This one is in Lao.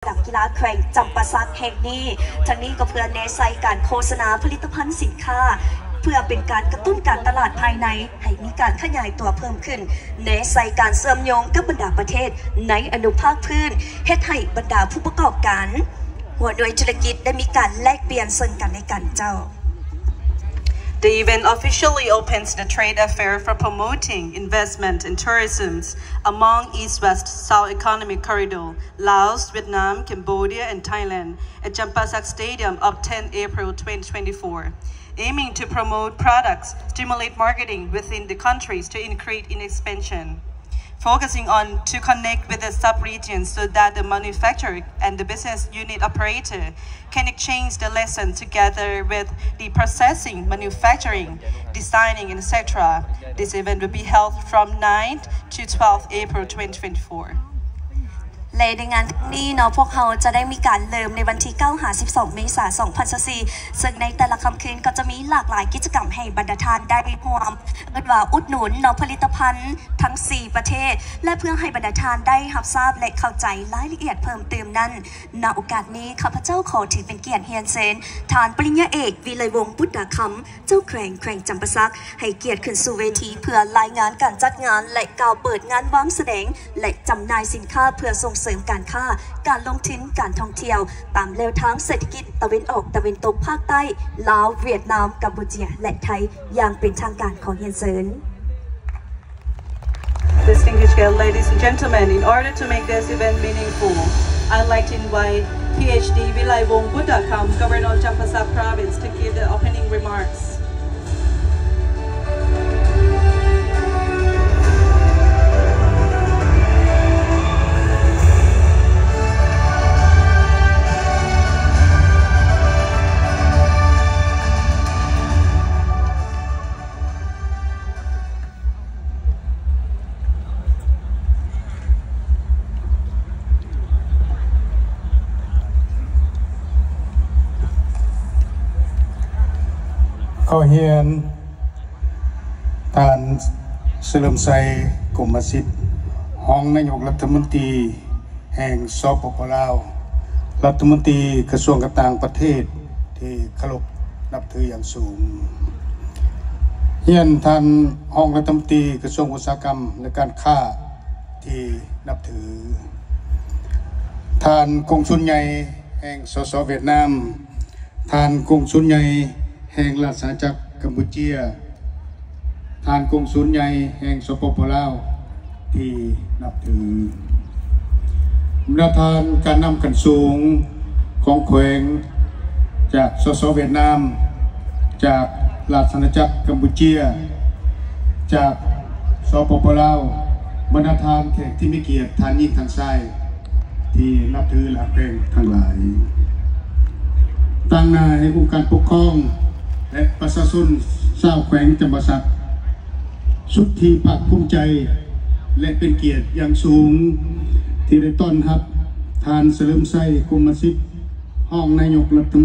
ສະໜາມກິລາແຂວງຈຳປາສັກແຫ່ງນີ້. ທັງນີ້ກໍເພື່ອແນໃສ່ການໂຄສະນາຜະລິດຕະພັນສິນຄ້າ ເພື່ອເປັນການກະຕຸ້ນການຕະຫຼາດພາຍໃນໃຫ້ມີການຂະຫຍາຍຕົວເພີ່ມຂຶ້ນ, ແນໃສ່ການເຊື່ອມໂຍງກັບບັນດາປະເທດໃນອະນຸພາກພື້ນ, ເຮັດໃຫ້ບັນດາຜູ້ປະກອບການ ຫົວໜ່ວຍທຸລະກິດໄດ້ມີການແລກປ່ຽນເຊິ່ງກັນແລະກັນເຈົ້າ. The event officially opens the trade affair for promoting investment and tourism among East-West South Economic Corridor, Laos, Vietnam, Cambodia, and Thailand at Champasak Stadium on tenth April twenty twenty-four, aiming to promote products, stimulate marketing within the countries to increase in expansion. Focusing on to connect with the sub-regions so that the manufacturer and the business unit operator can exchange the lesson together with the processing, manufacturing, designing, et cetera. This event will be held from ninth to twelfth April twenty twenty-four. ແລະໃນງານຄັ້ງນີ້ເນາະ ພວກເຮົາຈະໄດ້ມີການເລີ່ມໃນວັນທີເກົ້າຫາສິບສອງເມສາສອງພັນຊາວສີ່ ເຊິ່ງໃນແຕ່ລະຄ່ຳຄືນກໍຈະມີຫຼາກຫຼາຍກິດຈະກຳໃຫ້ບັນດາທ່ານໄດ້ຮ່ວມ ເອີ້ນວ່າອຸດໜູນເນາະ ຜະລິດຕະພັນທັງສີ່ປະເທດ ແລະເພື່ອໃຫ້ບັນດາທ່ານໄດ້ຮັບຊາບ ແລະເຂົ້າໃຈລາຍລະອຽດເພີ່ມຕື່ມນັ້ນ ນະໂອກາດນີ້ ຂ້າພະເຈົ້າຂໍຖືເປັນກຽດຮຽນເຊີນ ທ່ານປະລິນຍາເອກ ວິໄລວົງ ບຸດດາຄຳ ເຈົ້າແຂວງແຂວງຈຳປາສັກ ໃຫ້ກຽດຂຶ້ນສູ່ເວທີ ເພື່ອລາຍງານການຈັດງານ ແລະກ່າວເປີດງານວາງສະແດງ ແລະຈຳໜ່າຍສິນຄ້າ ເພື່ອສົ່ງເສີມການຄ້າ, ການລົງທຶນ, ການທ່ອງທ່ຽວ ຕາມແລວທາງເສດຖະກິດຕາເວັນອອກຕາເວັນຕົກພາກໃຕ້ ລາວ, ຫວຽດນາມ, ກຳປູເຈຍ ແລະ ໄທ ຢ່າງເປັນທາງການ. ຂໍຮຽນເຊີນ. Distinguished guests, ladies and gentlemen, in order to make this event meaningful, I'd like to invite PhD Vilaivong Buddhakham, Governor of Champasak Province, to give the opening remarks. ຂໍຮຽນ ທ່ານ ສະເຫຼີມໄຊ ກົມມະສິດ ຮອງນາຍົກລັດຖະມົນຕີ ແຫ່ງ ສປປ ລາວ, ລັດຖະມົນຕີກະຊວງການຕ່າງປະເທດທີ່ເຄົາລົບນັບຖືຢ່າງສູງ. ຮຽນທ່ານຮອງລັດຖະມົນຕີກະຊວງອຸດສາຫະກຳ ແລະ ການຄ້າທີ່ນັບຖື, ທ່ານກົງສຸນໃຫຍ່ແຫ່ງ ສສ ຫວຽດນາມ, ທ່ານກົງສຸນໃຫຍ່ແຫ່ງລາຊະອານາຈັກກຳປູເຈຍ, ທ່ານກົງສຸນໃຫຍ່ແຫ່ງ ສປປ ລາວ ທີ່ນັບຖື, ບັນດາທ່ານການນຳຂັ້ນສູງຂອງແຂວງ ຈາກ ສສ ຫວຽດນາມ, ຈາກລາຊະອານາຈັກກຳປູເຈຍ, ຈາກ ສປປ ລາວ, ບັນດາທ່ານແຂກທີ່ມີກຽດ ທ່ານຍິງ ທ່ານຊາຍ ທີ່ນັບຖື ແລະ ຮັກແພງທັງຫຼາຍ, ຕາງໜ້າໃຫ້ອົງການປົກຄອງ ແລະ ປະຊາຊົນຊາວແຂວງຈຳປາສັກ ສຸດທີ່ພາກພູມໃຈ ແລະ ເປັນກຽດຢ່າງສູງ ທີ່ໄດ້ຕ້ອນຮັບທ່ານ ສະເຫຼີມໄຊ ກົມມະສິດ ຮອງນາຍົກລັດຖະມົນ